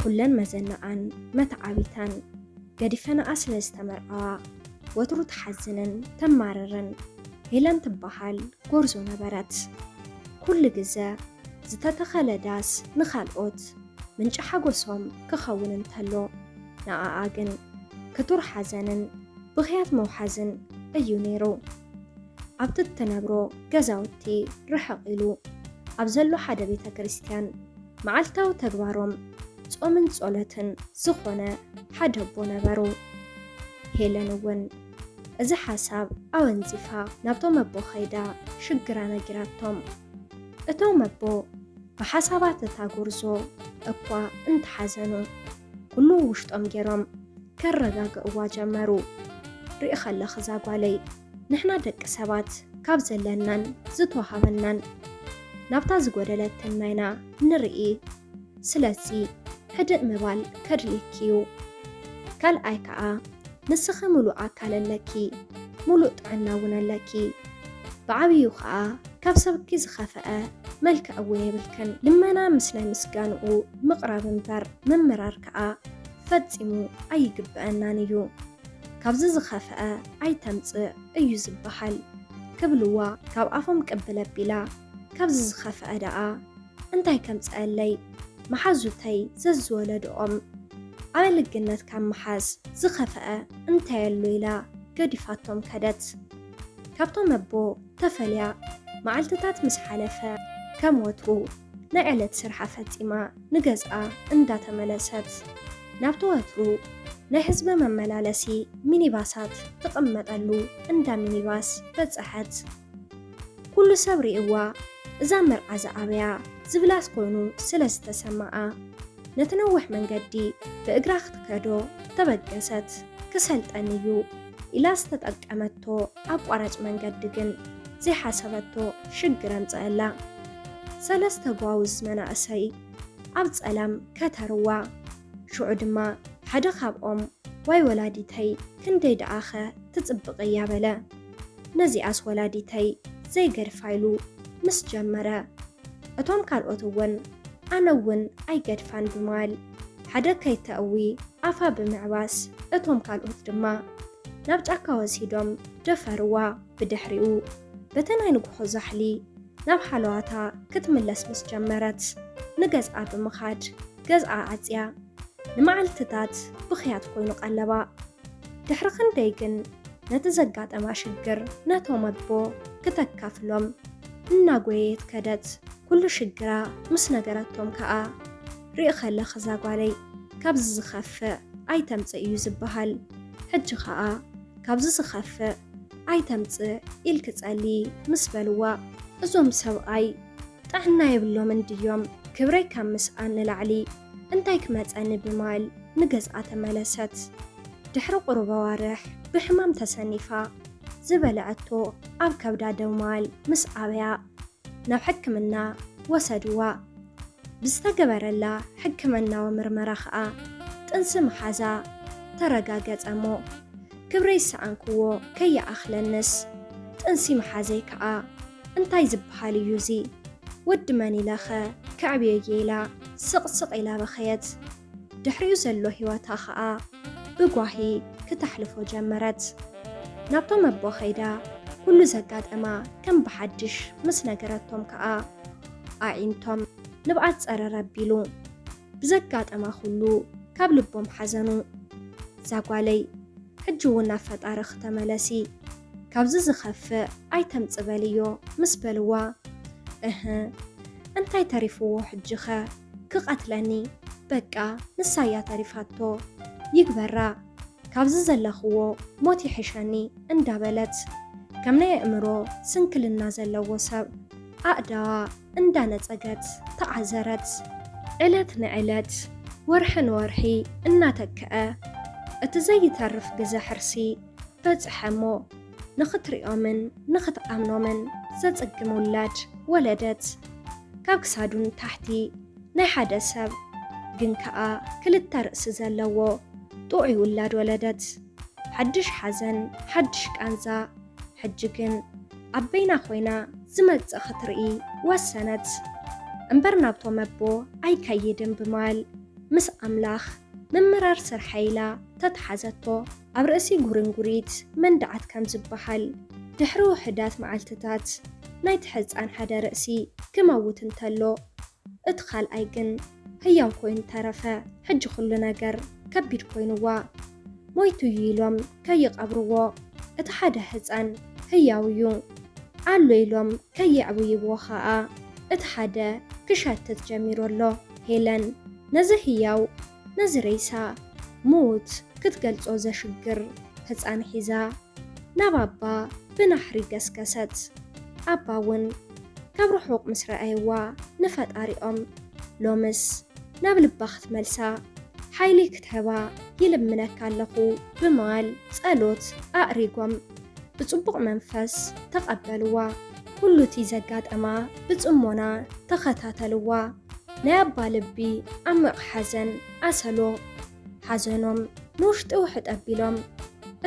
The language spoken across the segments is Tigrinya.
ኩለን መዘናኣን መተዓቢታን ገዲፈንኣ ስለ ዝተመርዓዋ፣ ወትሩ ትሓዝንን ተማርርን ሄለን ትበሃል ጎርዞ ነበረት። ኩሉ ግዘ ዝተተኸለ ዳስ ንኻልኦት ምንጪ ሓጎሶም ክኸውን እንተሎ፣ ንኣኣ ግን ክቱር ሓዘንን ብኽያት መውሓዝን እዩ ነይሩ። ኣብቲ እትነብሮ ገዛውቲ ርሕቕ ኢሉ ኣብ ዘሎ ሓደ ቤተ ክርስቲያን መዓልታዊ ተግባሮም ጾምን ጸሎትን ዝኾነ ሓደ ኣቦ ነበሩ። ሄለን እውን እዚ ሓሳብ ኣወንዚፋ ናብቶም ኣቦ ከይዳ ሽግራ ነጊራቶም። እቶም ኣቦ ብሓሳባት እታ ጎርዞ እኳ እንተሓዘኑ፣ ኩሉ ውሽጦም ገይሮም ከረጋግእዋ ጀመሩ። ርኢ ከለኺ እዛ ጓለይ፣ ንሕና ደቂ ሰባት ካብ ዘለናን ዝተዋሃበናን ናብታ ዝጎደለትና ኢና ንርኢ። ስለዚ ህድእ ምባል ከድልየኪ እዩ። ካልኣይ ከኣ ንስኺ ምሉእ ኣካል ኣለኪ፣ ምሉእ ጥዕና እውን ኣለኪ። ብዓብዩ ከኣ ካብ ሰብኪ ዝኸፈአ መልክዕ እውን የብልክን። ልመና ምስ ናይ ምስጋንኡ ምቕራብ እምበር ምምራር ከኣ ፈጺሙ ኣይግበአናን እዩ። ካብዚ ዝኸፈአ ኣይተምጽእ እዩ ዝበሃል ክብልዋ ካብ ኣፎም ቅብል ኣቢላ፣ ካብዚ ዝኸፈአ ደኣ እንታይ ከምጽአለይ? መሓዙተይ ዘዝወለድኦም ኣበልግነት ካብ ምሓዝ ዝኸፈአ እንታይ ኣሎ ኢላ ገዲፋቶም ከደት። ካብቶም ኣቦ ተፈልያ መዓልትታት ምስ ሓለፈ፣ ከም ወትሩ ናይ ዕለት ስርሓ ፈጺማ ንገዝኣ እንዳተመለሰት፣ ናብቲ ወትሩ ናይ ህዝቢ መመላለሲ ሚኒባሳት ትቕመጠሉ እንዳ ሚኒባስ በጸሐት። ኩሉ ሰብ ርእይዋ፣ እዛ መርዓ ዝኣበያ ዝብላስ ኮይኑ ስለ ዝተሰማኣ፣ ነቲ ነዊሕ መንገዲ ብእግራ ክትከዶ ተበገሰት። ክሰልጠን እዩ ኢላ ዝተጠቀመቶ ኣቋራጭ መንገዲ ግን ዘይሓሰበቶ ሽግር ኣምጸአላ። ሰለስተ ጓውዝ መናእሰይ ኣብ ጸላም ከተርዋ። ሽዑ ድማ ሓደ ካብኦም፣ "ዋይ ወላዲተይ፣ ክንደይ ደኣኸ ትጽብቕ እያ?" በለ። ነዚኣስ ወላዲተይ ዘይገድፋ ኢሉ ምስ ጀመረ፣ እቶም ካልኦት እውን፣ "ኣነ እውን ኣይገድፋን" ብምባል ሓደ ከይተእዊ ኣፋ ብምዕባስ፣ እቶም ካልኦት ድማ ናብ ጫካ ወሲዶም ደፈርዋ። ብድሕሪኡ በቲ ናይ ንግሆ ዛሕሊ ናብ ሓለዋታ ክትምለስ ምስ ጀመረት፣ ንገዝኣ ብምኻድ ገዝኣ ዓጽያ። ንመዓልትታት ብኽያት ኮይኑ ቀለባ። ድሕሪ ክንደይ ግን ነቲ ዘጋጠማ ሽግር ነቶም ኣቦ ክተካፍሎም እናጎየየት ከደት። ኩሉ ሽግራ ምስ ነገረቶም ከኣ፣ "ርኢ ከለኺ እዛ ጓለይ፣ ካብዚ ዝኸፍእ ኣይተምጽእ እዩ ዝበሃል። ሕጂ ከኣ ካብዚ ዝኸፍእ ኣይተምጽእ ኢልኪ ጸሊ" ምስ በልዋ፣ "እዞም ሰብኣይ ጥዕና የብሎምን ድዮም? ክብረይ ካብ ምስኣን ንላዕሊ እንታይ ክመጸኒ?" ብምባል ንገዝኣ ተመለሰት። ድሕሪ ቁሩብ ኣዋርሕ ብሕማም ተሰኒፋ፣ ዝበልዐቶ ኣብ ከብዳ ደው ምባል ምስ ኣበያ፣ ናብ ሕክምና ወሰድዋ። ብዝተገበረላ ሕክምናዊ ምርመራ ከኣ ጥንሲ ምሓዛ ተረጋገጸ። እሞ ክብረይ ዝሰኣንክዎ ከይኣኽለንስ ጥንሲ ምሓዘይ ከኣ እንታይ ዝበሃል እዩ እዚ? ወዲ መን ኢለኸ ከዕብዮ እየ ኢላ ስቕ ስቕ ኢላ በኸየት። ድሕሪኡ ዘሎ ህይወታ ኸኣ ብጓሂ ክተሕልፎ ጀመረት። ናብቶም ኣቦ ኸይዳ ኩሉ ዘጋጠማ ከም ብሓድሽ ምስ ነገረቶም ከኣ ኣዒንቶም ንብዓት ጸረር ኣቢሉ። ብዘጋጠማ ኩሉ ካብ ልቦም ሓዘኑ። እዛ ጓለይ ሕጂ እውን ናብ ፈጣሪ ክተመለሲ፣ ካብዚ ዝኸፍእ ኣይተምጽእ በልዮ ምስ በልዋ፣ እህ እንታይ ተሪፍዎ ሕጂኸ ክቐትለኒ? በቃ ንሳያ ተሪፋቶ ይግበራ፣ ካብዚ ዘለኽዎ ሞት ይሕሸኒ እንዳበለት ከም ናይ ኣእምሮ ስንክልና ዘለዎ ሰብ ኣእዳዋ እንዳነጸገት ተዓዘረት። ዕለት ንዕለት ወርሒ ንወርሒ እናተክአ እቲ ዘይተርፍ ግዘ ሕርሲ በጽሐ እሞ ንኽትሪኦምን ንኽትኣምኖምን ዘጽግም ውላድ ወለደት። ካብ ክሳዱ ንታሕቲ ናይ ሓደ ሰብ ግን ከኣ ክልተ ርእሲ ዘለዎ ጥዑይ ውላድ ወለደት። ሓድሽ ሓዘን፣ ሓድሽ ቃንዛ። ሕጂ ግን ኣብ በይና ኮይና ዝመጽእ ክትርኢ ወሰነት። እምበር ናብቶም ኣቦ ኣይከይድን ብምባል ምስ ኣምላኽ ምምራር ስርሐይ ኢላ ተተሓዘቶ። ኣብ ርእሲ ጉርንጉሪት መንደዓት ከም ዝበሃል፣ ድሕሪ ውሑዳት መዓልትታት ናይቲ ሕጻን ሓደ ርእሲ ክመውት እንተሎ፣ እቲ ካልኣይ ግን ህያው ኮይኑ ተረፈ። ሕጂ ኩሉ ነገር ከቢድ ኮይንዋ። ሞይቱ እዩ ኢሎም ከይቐብርዎ፣ እቲ ሓደ ህጻን ህያው እዩ። ኣሎ ኢሎም ከየዕብይዎ ኸኣ፣ እቲ ሓደ ክሸትት ጀሚሩ ኣሎ። ሄለን ነዚ ህያው፣ ነዚ ሬሳ፣ ምዉት ክትገልጾ ዘሽግር ህጻን ሒዛ ናብ ኣባ ብናሕሪ ገስገሰት። ኣባ እውን ካብ ርሑቕ ምስ ረኣይዋ ንፈጣሪኦም፣ ሎምስ ናብ ልባ ክትመልሳ፣ ሓይሊ ክትህባ ይልምነካ ኣለኹ ብምባል ጸሎት ኣእሪጎም ብጽቡቕ መንፈስ ተቐበልዋ። ኩሉ እቲ ዘጋጠማ ብጽሞና ተኸታተልዋ። ናይ ኣባ ልቢ ዓሚቕ ሓዘን ኣሰሎ። ሓዘኖም ንውሽጢ ውሕጥ ኣቢሎም፣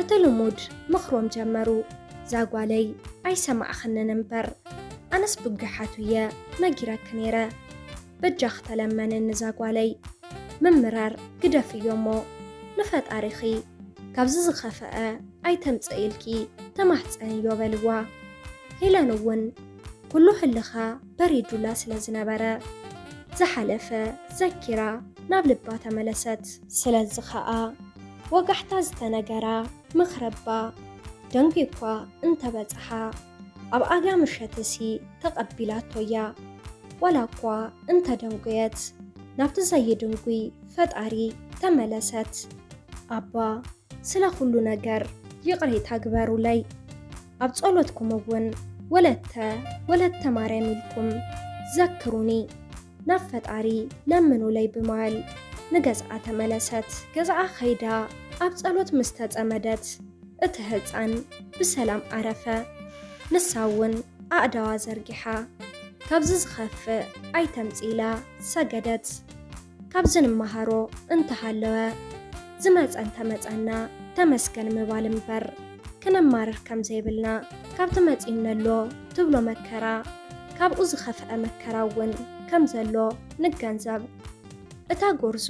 እቲ ልሙድ ምኽሮም ጀመሩ። "ዛጓለይ፣ ኣይሰማዕኽንን እምበር፣ ኣነስ ብጒሓቱ እየ ነጊረኪ ነይረ። በጃኺ ተለመንኒ ዛጓለይ፣ ምምራር ግደፍዮ እሞ ንፈጣሪኺ ካብዚ ዝኸፍአ ኣይተምጽእ ኢልኪ ተማሕጸንዮ" በልዋ። ሄለን እውን ኩሉ ህልኻ በሪዱላ ስለ ዝነበረ፣ ዝሓለፈ ዘኪራ ናብ ልባ ተመለሰት። ስለዚ ኸኣ ወጋሕታ ዝተነገራ ምኽሪ ኣባ ደንጉ እኳ እንተበጽሓ፣ ኣብ ኣጋ ምሸትሲ ተቐቢላቶ እያ። ዋላ እኳ እንተደንጎየት፣ ናብቲ ዘይድንጉይ ፈጣሪ ተመለሰት። ኣባ፣ ስለ ኩሉ ነገር ይቕሬታ ግበሩለይ። ኣብ ጸሎትኩም እውን "ወለተ፣ ወለተ ማርያም" ኢልኩም ዘክሩኒ፣ ናብ ፈጣሪ ለምኑለይ ብምባል ንገዝኣ ተመለሰት። ገዝኣ ከይዳ ኣብ ጸሎት ምስ ተጸመደት፣ እቲ ህጻን ብሰላም ዓረፈ። ንሳ እውን ኣእዳዋ ዘርጊሓ፣ "ካብዚ ዝኸፍእ ኣይተምጽእ" ኢላ ሰገደት። ካብዚ ንመሃሮ እንተሃለወ፣ ዝመጸ እንተመጸና ተመስገን ምባል እምበር፣ ክነማርር ከም ዘይብልና፣ ካብቲ መጺኡኒ ኣሎ ትብሎ መከራ፣ ካብኡ ዝኸፍአ መከራ እውን ከም ዘሎ ንገንዘብ። እታ ጎርዞ፣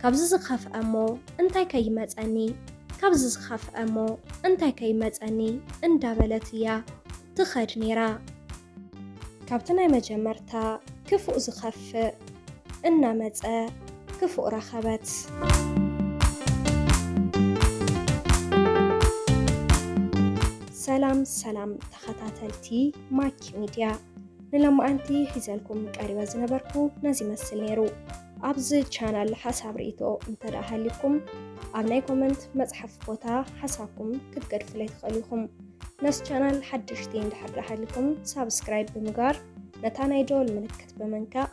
"ካብዚ ዝኸፍአ እሞ እንታይ ከይመጸኒ፣ ካብዚ ዝኸፍአ እሞ እንታይ ከይመጸኒ" እንዳበለት እያ ትኸድ ነይራ። ካብቲ ናይ መጀመርታ ክፉእ ዝኸፍእ እናመጸ ክፉእ ረኸበት። ሰላም ሰላም ተኸታተልቲ ማኪ ሚድያ፣ ንሎማዓንቲ ሒዘልኩም ቀሪበ ዝነበርኩ ነዚ ይመስል ነይሩ። ኣብዚ ቻናል ሓሳብ ርእይቶ እንተ ደኣ ሃልዩኩም፣ ኣብ ናይ ኮመንት መጽሓፍ ቦታ ሓሳብኩም ክትገድፉለይ ትኽእሉ ኢኹም። ነዚ ቻናል ሓደሽቲ እንድሕር ደኣ ሃልዩኩም፣ ሳብስክራይብ ብምግባር ነታ ናይ ደወል ምልክት ብምንካእ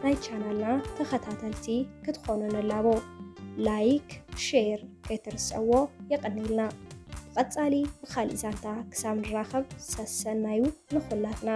ናይ ቻናልና ተኸታተልቲ ክትኾኑ ንላቦ። ላይክ፣ ሼር ከይትርስዕዎ። የቐንየልና። ብቐጻሊ ብኻልእ ዛንታ ክሳብ ንራኸብ ሰሰናዩ ንኹላትና።